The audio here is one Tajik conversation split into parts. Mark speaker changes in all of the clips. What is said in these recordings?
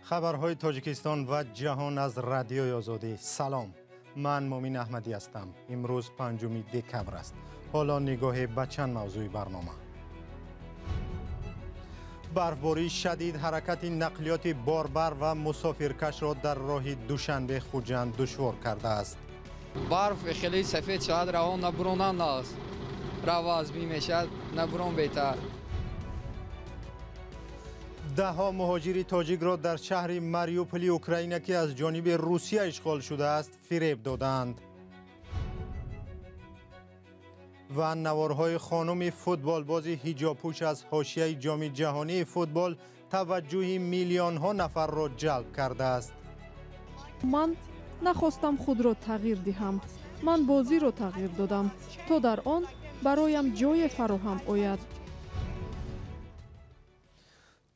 Speaker 1: Хабарҳои Тоҷикистон ва ҷаҳон аз Радиои Озодӣ. Салом. Ман Мумин Аҳмадӣ ҳастам. Имрӯз 5 декабр аст. Ҳоло нигоҳе ба чанд мавзӯи барнома. Барфбории шадид ҳаракати нақлиёти борбар ва мусофиркашро дар роҳи Душанбе Хуҷанд душвор кардааст.
Speaker 2: Барф хеле сафед шуд, роҳ набурон аст. Роҳ аз бим мешавад, набурон беҳтар.
Speaker 1: Даҳҳо муҳоҷири тоҷикро дар шаҳри Мариуполи Украина, ки аз ҷониби Русия ишғол шудааст, фиреб додаанд. Ва наворҳои хонуми футболбози ҳиҷобпӯш аз ҳошияи ҷоми ҷаҳонии футбол таваҷҷӯҳи миллионҳо нафарро ҷалб кардааст.
Speaker 3: Ман нахостам худро тағйир диҳам. Ман бозиро тағйир додам, то дар он бароям ҷое фароҳам ояд.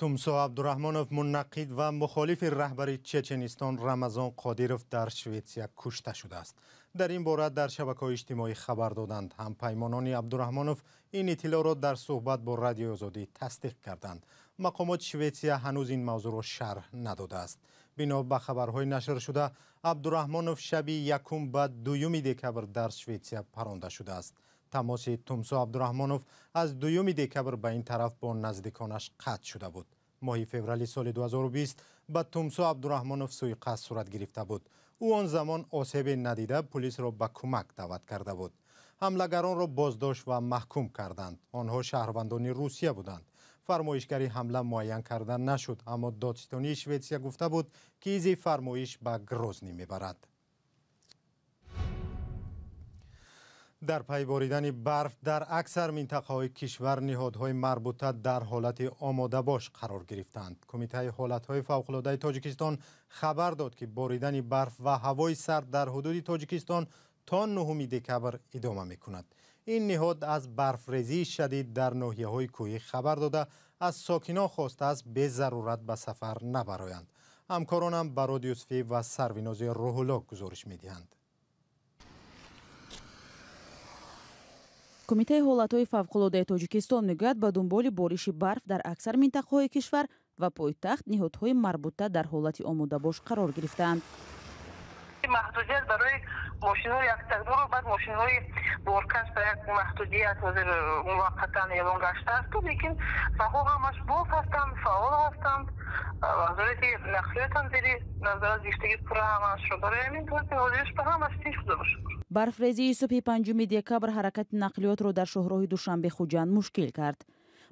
Speaker 1: Тумсо Абдурахмонов, муннақид ва мухолифи раҳбари Чеченистон Рамазон Қодиров дар Шветсия кушта шудааст. Дар ин бора дар шабакаҳои иҷтимоӣ хабар доданд. Ҳампаймонони Абдурахмонов ин иттилоъро дар суҳбат бо Радиои Озодӣ тасдиқ карданд. Мақомоти Шветсия ҳанӯз ин мавзӯъро шарҳ надодааст. Бино ба хабарҳои нашршуда, Абдурахмонов шаби 1 ба 2 декабр дар Шветсия паронда шудааст. Тамоси Тумсо Абдурахмонов аз 2 декабр ба ин тараф бо наздиконаш қатъ шуда буд. Моҳи феврали соли 2020 ба Тумсо Абдурахмонов суиқасд сурат гирифта буд. Ӯ он замон осебе надида пулисро ба кӯмак даъват карда буд. Ҳамлагаронро боздошт ва маҳкум карданд. Онҳо шаҳрвандони Русия буданд. Фармоишгари ҳамла муайян карда нашуд, аммо додситонии Шветсия гуфта буд, ки изи фармоиш ба Грозний мебарад. Дар пай боридани барф дар аксар минтақаҳои кишвар ниҳодҳои марбута дар ҳолати омодабош қарор гирифтанд. Кумитаи ҳолатҳои фавқулодаи Тоҷикистон хабар дод, ки боридани барф ва ҳавои сард дар ҳудуди Тоҷикистон то 9 декабр идома мекунад. Ин ниҳод аз барфрезии шадид дар ноҳияҳои кӯҳӣ хабар дода, аз сокинон хостааст безарурат ба сафар набароянд. Ҳамкоронам Барод Юсуфӣ ва Сарвинози Рӯҳулло гузориш медиҳанд.
Speaker 4: Кумитаи ҳолатҳои фавқулодаи Тоҷикистон мегӯяд, ба дунболи бориши барф дар аксар минтақаҳои кишвар ва пойтахт ниҳодҳои марбута дар ҳолати омодабош қарор гирифтаанд.
Speaker 5: Маҳдудият барои мошинҳои яктакдору баъд мошинҳои боркаш ба як маҳдудият ҳозир муваққатан эълон гаштааст, лекин роҳҳо ҳамаш боз ҳастанд, фаъол ҳастанд. Вазорати нақлиёт ҳам зери назорат гирифтагӣ пурра ҳамаашро. Барои ҳамин ҳозирш ба ҳамаш тинч худо бошукр.
Speaker 4: Барфрезии субҳи 5 декабр ҳаракати нақлиётро дар шоҳроҳи Душанбе Хуҷанд мушкил кард.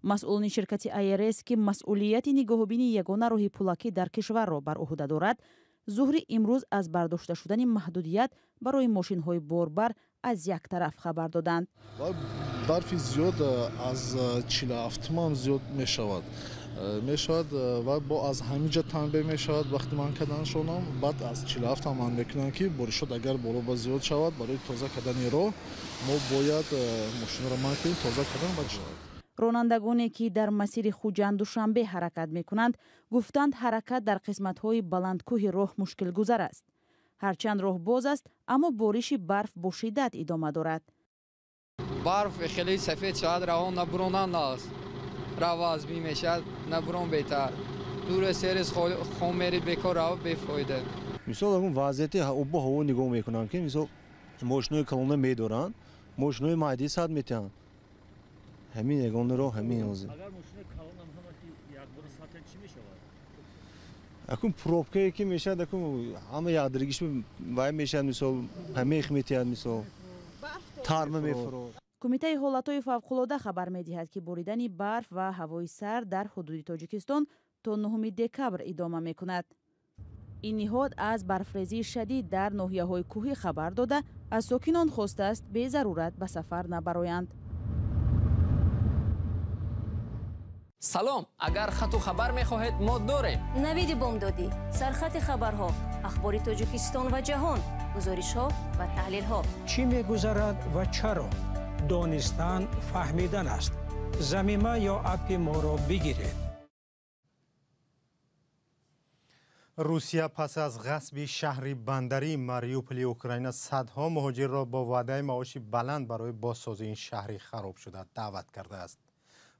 Speaker 4: Масъулони ширкати АРС, ки масъулияти нигоҳубини ягона роҳи пулакӣ дар кишварро бар уҳда дорад, зуҳри имрӯз аз бардошта шудани маҳдудият барои мошинҳои борбар аз як тараф хабар доданд.
Speaker 6: Барфи зиёд аз 47 зиёд мешавад. Ва бо аз ҳамин ҷо танбеҳ мешавад вақти ман карданашонам, баъд аз 47 ман мекунам, ки боришот агар боло ба зиёд шавад, барои тоза кардани роҳ мо бояд мошинро ман кунем, тоза кардан баъд шавад.
Speaker 4: Ронандагоне, ки дар масири Хуҷанд Душанбе ҳаракат мекунанд, гуфтанд ҳаракат дар қисматҳои баландкӯҳи роҳ мушкилгузар аст. Ҳарчанд роҳ боз аст, аммо бориши барф бо шиддат идома дорад.
Speaker 2: Барф хеле сафед шуд, роҳ набурон аст. Роҳ аз бим мешавад, набурон беҳтар. Дур серис хом мери бекор роҳ бефоида.
Speaker 7: Мисол акун вазъияти обу ҳаво нигоҳ мекунам, ки мисол мошинои калона медоранд, мошинои майдӣ сад метиҳанд. Ҳамин ягона роҳ ҳамин ҳозир.
Speaker 8: Агар мошинои калонам ҳама ки якбора сатҳ чӣ мешавад?
Speaker 7: Акун пробкае ки мешавад, акун ҳама якдиргиш вай мешавад, мисол ҳамех метиҳад, мисол тарма мефурод.
Speaker 4: Кумитаи ҳолатҳои фавқулода хабар медиҳад, ки боридани барф ва ҳавои сард дар ҳудуди Тоҷикистон то 9 декабр идома мекунад. Ин ниҳод аз барфрезии шадид дар ноҳияҳои кӯҳӣ хабар дода, аз сокинон хостааст безарурат ба сафар набароянд.
Speaker 9: Салом, агар хату хабар мехоҳед, мо дорем.
Speaker 10: Навиди бомдодӣ, сархати хабарҳо, ахбори Тоҷикистон ва ҷаҳон, гузоришҳо ва таҳлилҳо.
Speaker 11: Чӣ мегузарад ва чаро? Донистан фаҳмидан аст. Замима ё аппи моро бигиред.
Speaker 1: Русия пас аз ғасби шаҳри бандарии Мариуполи Украина садҳо муҳоҷирро бо ваъдаи маоши баланд барои бозсозии ин шаҳри харобшуда даъват кардааст.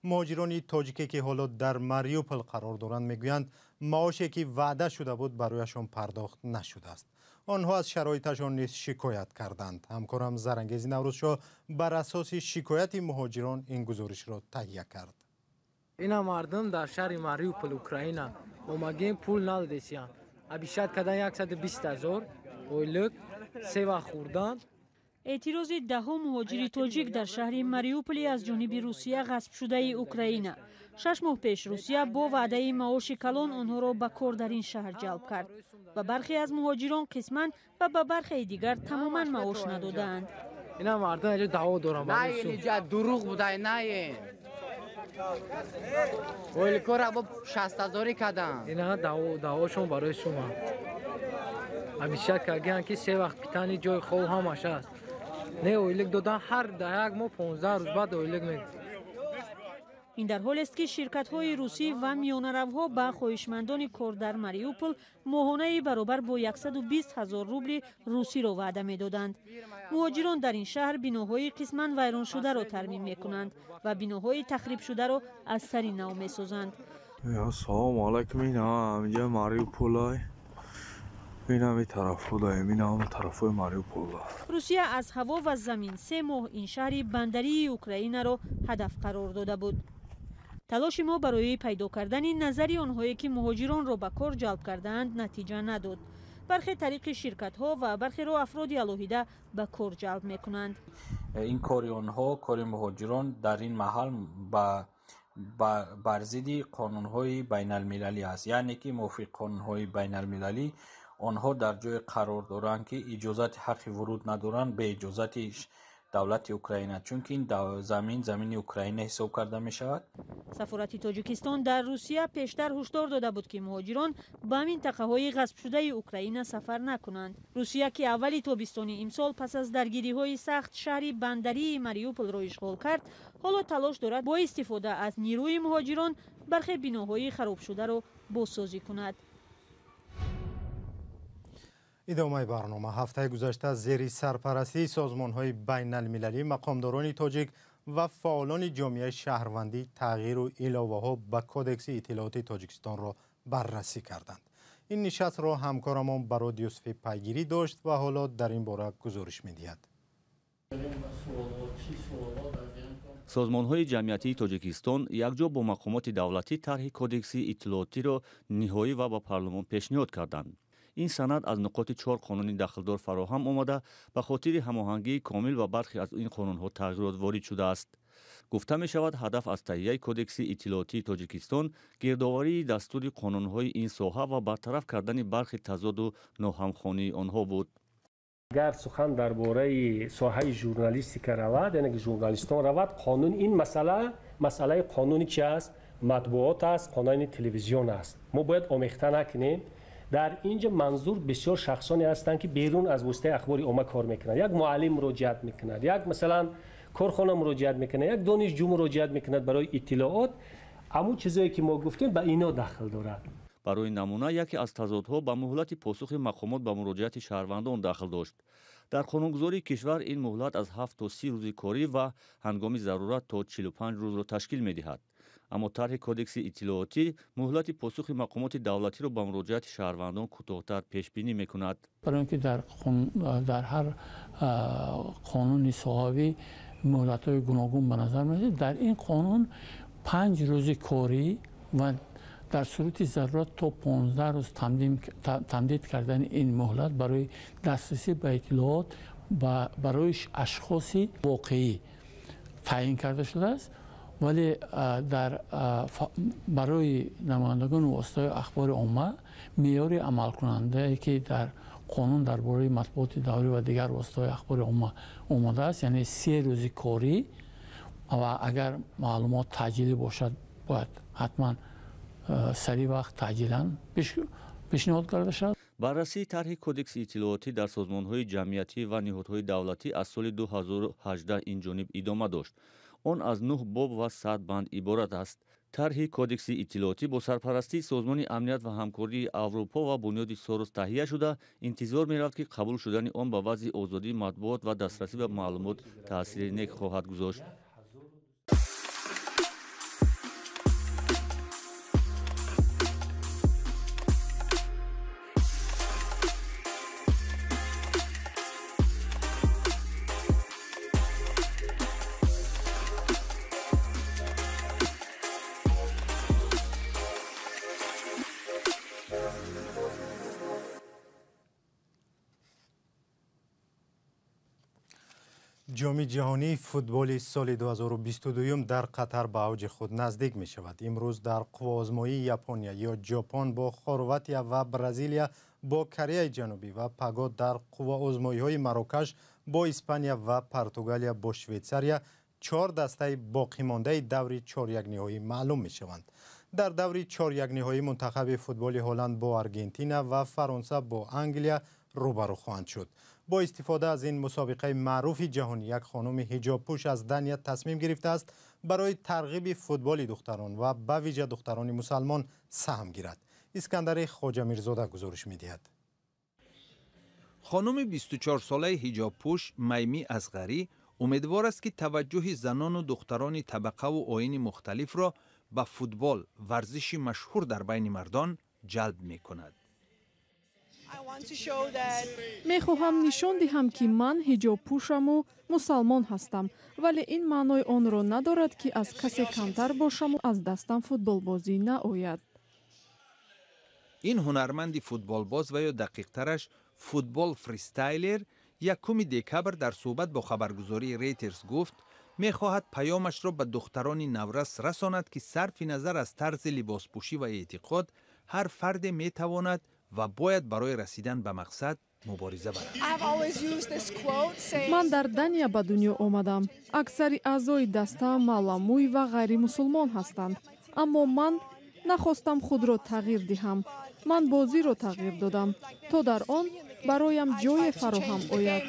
Speaker 1: Муҳоҷирони тоҷике, ки ҳоло дар Мариупол қарор доранд, мегӯянд, маоше ки ваъда шуда буд, барояшон пардохт нашудааст. Онҳо аз шароиташон низ шикоят карданд. Ҳамкорам Зарангези Наврӯзшоҳ бар асоси шикояти муҳоҷирон ин гузоришро таҳия кард.
Speaker 12: Ина мардум дар шаҳри Мариупол, Украина, омагем, пул надодесиян. Обещать кардан 120 000 ойлук, се вақт хӯрдан.
Speaker 13: Эътирози даҳо муҳоҷири тоҷик дар шаҳри Мариуполи аз ҷониби Русия ғасбшудаи Украина. 6 моҳ пеш Русия бо ваъдаи маоши калон онҳоро ба кор дар ин шаҳр ҷалб кард ва бархе аз муҳоҷирон қисман ва ба бархеи дигар тамоман маош надодаанд.
Speaker 12: Ина мардум инҷо даъво доранд.
Speaker 14: На, инҷа дурӯғ будай, на, ойликора бо шастҳазорӣ карданд.
Speaker 12: Ина даъвошон барои шума. Обещать кардагиянд, ки се вақт питание, ҷои хоб, ҳамаш аст. Не, ойлик додан ҳар да як моҳ 15 рӯз баъд ойлик ме.
Speaker 13: Ин дар ҳолест, ки ширкатҳои русӣ ва миёнаравҳо ба хоҳишмандони кор дар Мариупол моҳонаи баробар бо 120 ҳазор рубли русиро ваъда медоданд. Муҳоҷирон дар ин шаҳр биноҳои қисман вайроншударо тармим мекунанд ва биноҳои тахрибшударо аз сари нав месозанд.
Speaker 15: Салому алайкум. Ина инҷа Мариуполай, инами тарафҳо, инам тарафҳои Мариупол.
Speaker 13: Русия аз ҳаво ва замин 3 моҳ ин шаҳри бандарии Украинаро ҳадаф қарор дода буд. Талоши мо барои пайдо кардани назари онҳое, ки муҳоҷиронро ба кор ҷалб кардаанд, натиҷа надод. Бархе тариқи ширкатҳо ва бархеро афроди алоҳида ба кор ҷалб мекунанд.
Speaker 16: Ин кори онҳо, кори муҳоҷирон дар ин маҳал бар зидди қонунҳои байналмилалӣ аст, яъне ки мувофиқи қонунҳои байналмилалӣ онҳо дар ҷое қарор доранд, ки иҷозати ҳаққи вуруд надоранд бе иҷозати давлати Украина, чунки ин замин замини Украина ҳисоб карда мешавад.
Speaker 13: Сафорати Тоҷикистон дар Русия пештар ҳушдор дода буд, ки муҳоҷирон ба минтақаҳои ғасбшудаи Украина сафар накунанд. Русия, ки аввали тобистони имсол пас аз даргириҳои сахт шаҳри бандарии Мариуполро ишғол кард, ҳоло талош дорад бо истифода аз нирӯи муҳоҷирон бархе биноҳои харобшударо бозсозӣ кунад.
Speaker 1: Идомаи барнома. Ҳафтаи гузашта зери сарпарастии созмонҳои байналмилалӣ, мақомдорони тоҷик ва фаъолони ҷомеаи шаҳрвандӣ тағйиру иловаҳо ба Кодекси иттилооти Тоҷикистонро баррасӣ карданд. Ин нишастро ҳамкорамон Барод Юсуфӣ пайгирӣ дошт ва ҳоло дар ин бора гузориш медиҳад.
Speaker 17: Созмонҳои ҷамъиятии Тоҷикистон якҷо бо мақомоти давлатӣ тарҳи Кодекси иттилоотиро ниҳоӣ ва ба парлумон пешниҳод карданд. Ин санад аз нуқоти чор қонуни дахлдор фароҳам омада, ба хотири ҳамоҳангии комил ба бархе аз ин қонунҳо тағйирот ворид шудааст. Гуфта мешавад, ҳадаф аз таҳияи Кодекси иттилоотии Тоҷикистон гирдоварии дастури қонунҳои ин соҳа ва бартараф кардани бархи тазоду ноҳамхонии онҳо буд.
Speaker 18: Агар сухан дар бораи соҳаи журналистика равад, яъне ки журналистон равад, қонун ин масъала, масъалаи қонуни чи аст? Матбуот аст, қонуни телевизион аст. Мо бояд омехта накунем. Дар ин ҷо манзур бисёр шахсоне ҳастанд, ки берун аз воситаи ахбори омма кор мекунанд. Як муаллим муроҷиат мекунад, як, масалан, корхона муроҷиат мекунад, як донишҷӯ муроҷиат мекунад барои иттилоот. Ҳамун чизое ки мо гуфтем, ба ино дахл дорад.
Speaker 17: Барои намуна, яке аз тазодҳо ба муҳлати посухи мақомот ба муроҷиати шаҳрвандон дахл дошт. Дар қонунгузории кишвар ин муҳлат аз 7 то 30 рӯзи корӣ ва ҳангоми зарурат то 45 рӯзро ташкил медиҳад. Аммо тарҳи Кодекси иттилоотӣ муҳлати посухи мақомоти давлатиро ба муроҷиати шаҳрвандон кӯтоҳтар пешбинӣ мекунад.
Speaker 19: Барои он ки дар ҳар қонуни соҳавӣ муҳлатҳои гуногун ба назар мерасад, дар ин қонун 5 рӯзи корӣ ва дар сурати зарурат то 15 рӯз тамдид кардани ин муҳлат барои дастрасӣ ба иттилоот барои ашхоси воқеӣ таъин карда шудааст. Вале дар барои намояндагони воситаҳои ахбори омма меъёри амалкунандае, ки дар қонун дар бораи матбуоти даврӣ ва дигар воситаҳои ахбори омма омадааст, яъне 3 рӯзи корӣ ва агар маълумот таъҷилӣ бошад, бояд ҳатман сари вақт таъҷилан пешниҳод карда шавад.
Speaker 17: Баррасии тарҳи Кодекси иттилоотӣ дар созмонҳои ҷамъиятӣ ва ниҳодҳои давлатӣ аз соли 2018 ин ҷониб идома дошт. Он аз нӯҳ боб ва 100 банд иборат аст. Тарҳи Кодекси иттилоотӣ бо сарпарастии Созмони амният ва ҳамкории Аврупо ва Бунёди Сорос таҳия шуда, интизор мерафт, ки қабул шудани он ба вазъи озодии матбуот ва дастрасӣ ба маълумот таъсири нек хоҳад гузошт.
Speaker 1: Ҷоми ҷаҳонии футболи соли 2022 дар Қатар ба авҷи худ наздик мешавад. Имрӯз дар қувваозмоии Япония ё Ҷопон бо Хорватия ва Бразилия бо Кореяи Ҷанубӣ ва паго дар қувваозмоиҳои Марокаш бо Испания ва Португалия бо Швейтсария чор дастаи боқимондаи даври чорякниҳоӣ маълум мешаванд. Дар даври чорякниҳоӣ мунтахаби футболи Ҳолланд бо Аргентина ва Фаронса бо Англия рӯбарӯ хоҳанд шуд. Бо истифода аз ин мусобиқаи маъруфи ҷаҳонӣ як хонуми ҳиҷобпӯш аз Дания тасмим гирифтааст барои тарғиби футболи духтарон ва ба вижа духтарони мусалмон саҳм гирад. Искандари Хоҷамирзода гузориш медиҳад.
Speaker 20: Хонуми 24-солаи ҳиҷобпӯш Майми Асғарӣ умедвор аст, ки таваҷҷӯҳи занону духтарони табақаву оини мухталифро ба футбол, варзиши машҳур дар байни мардон, ҷалб мекунад.
Speaker 3: Мехоҳам нишон диҳам, ки ман ҳиҷобпӯшаму мусалмон ҳастам, вале ин маънои онро надорад, ки аз касе камтар бошаму аз дастам футболбозӣ наояд.
Speaker 20: Ин ҳунарманди футболбоз ва ё дақиқтараш футбол фристайлер 1 декабр дар суҳбат бо хабаргузории Рейтерс гуфт, мехоҳад паёмашро ба духтарони наврас расонад, ки сарфи назар аз тарзи либоспӯшӣ ва эътиқод, ҳар фарде метавонад ва бояд барои расидан ба мақсад мубориза барад.
Speaker 3: Ман дар Дания ба дунё омадам. Аксари аъзои даста маламӯй ва ғайримусулмон ҳастанд, аммо ман нахостам худро тағйир диҳам. Ман бозиро тағйир додам, то дар он бароям ҷое фароҳам ояд.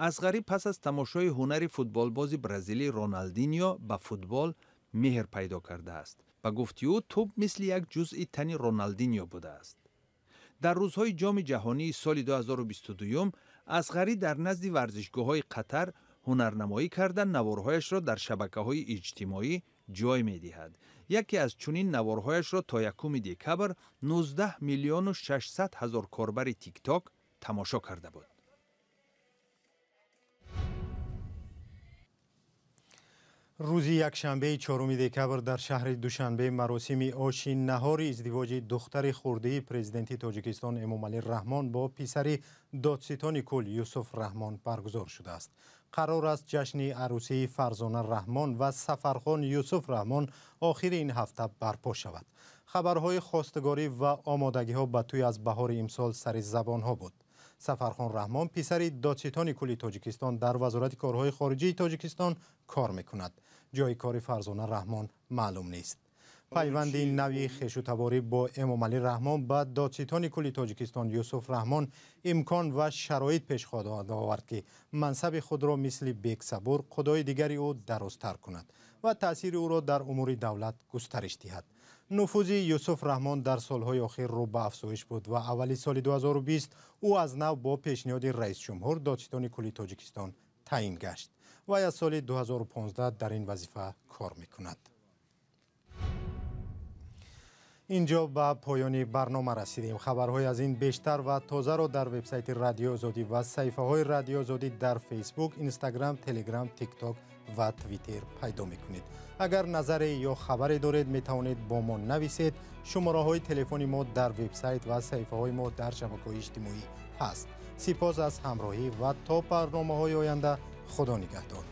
Speaker 20: Асғарӣ пас аз тамошои ҳунари футболбози бразилӣ Роналдиньо ба футбол меҳр пайдо кардааст. Ба гуфти ӯ, тӯб мисли як ҷузъи тани Роналдиньо будааст. Дар рӯзҳои Ҷоми ҷаҳонии соли 2022 Асғарӣ дар назди варзишгоҳҳои Қатар ҳунарнамоӣ карда, наворҳояшро дар шабакаҳои иҷтимоӣ ҷой медиҳад. Яке аз чунин наворҳояшро то 1 декабр 19 миллиону 600 ҳазор корбари Тикток тамошо карда буд.
Speaker 1: Рӯзи якшанбеи 4 декабр дар шаҳри Душанбе маросими оши наҳори издивоҷи духтари хурдии президенти Тоҷикистон Эмомалӣ Раҳмон бо писари додситони кул Юсуф Раҳмон баргузор шудааст. Қарор аст ҷашни арӯсии Фарзона Раҳмон ва Сафархон Юсуф Раҳмон охири ин ҳафта барпо шавад. Хабарҳои хостгорӣ ва омодагиҳо ба тӯй аз баҳори имсол сари забонҳо буд. Сафархон Раҳмон писари додситони кули Тоҷикистон дар Вазорати корҳои хориҷии Тоҷикистон кор мекунад. Ҷои кори Фарзона Раҳмон маълум нест. Пайванди нави хешутаборӣ бо Эмомалӣ Раҳмон ба додситони кули Тоҷикистон Юсуф Раҳмон имкон ва шароит пеш хоҳад овард, ки мансаби худро мисли Бексабур, худои дигари ӯ, дарозтар кунад ва таъсири ӯро дар умури давлат густариш диҳад. Нуфузи Юсуф Раҳмон дар солҳои охир рӯ ба афзоиш буд ва аввали соли 2020 ӯ аз нав бо пешниҳоди раисҷумҳур додситони кули Тоҷикистон таъин гашт. Вай аз соли 2015 дар ин вазифа кор мекунад. Инҷо ба поёни барнома расидем. Хабарҳои аз ин бештар ва тозаро дар вебсайти Радиои Озодӣ ва саҳифаҳои Радиои Озодӣ дар Фейсбук, Инстаграм, Телеграм, Тикток ва Твиттер пайдо мекунед. Агар назаре ё хабаре доред, метавонед бо мо нависед. Шумораҳои телефони мо дар вебсайт ва саҳифаҳои мо дар шабакаҳои иҷтимоӣ ҳаст. Сипос аз ҳамроҳӣ ва то барномаҳои оянда, Худо нигаҳдор.